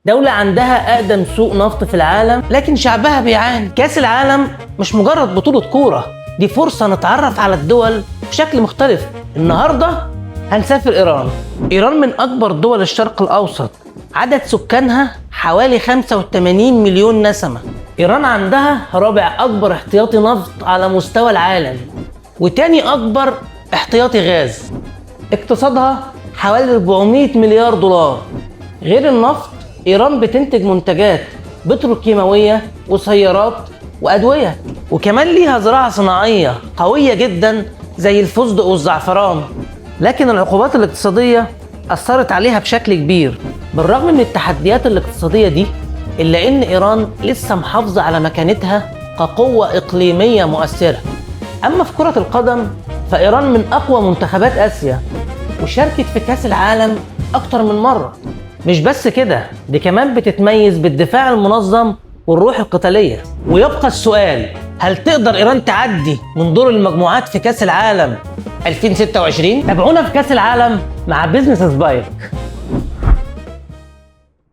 دولة عندها أقدم سوق نفط في العالم، لكن شعبها بيعاني. كأس العالم مش مجرد بطولة كورة، دي فرصة نتعرف على الدول بشكل مختلف. النهاردة هنسافر إيران. إيران من أكبر دول الشرق الأوسط، عدد سكانها حوالي 85 مليون نسمة. إيران عندها رابع أكبر احتياطي نفط على مستوى العالم، وتاني أكبر احتياطي غاز. اقتصادها حوالي 400 مليار دولار. غير النفط، إيران بتنتج منتجات بتروكيماوية وسيارات وأدوية، وكمان ليها زراعة صناعية قوية جدا زي الفستق والزعفران. لكن العقوبات الاقتصادية أثرت عليها بشكل كبير. بالرغم من التحديات الاقتصادية دي، إلا إن إيران لسه محافظة على مكانتها كقوة إقليمية مؤثرة. أما في كرة القدم، فإيران من أقوى منتخبات آسيا، وشاركت في كأس العالم أكتر من مرة. مش بس كده، دي كمان بتتميز بالدفاع المنظم والروح القتالية. ويبقى السؤال: هل تقدر إيران تعدي من دور المجموعات في كأس العالم 2026؟ تابعونا في كأس العالم مع Business Spike.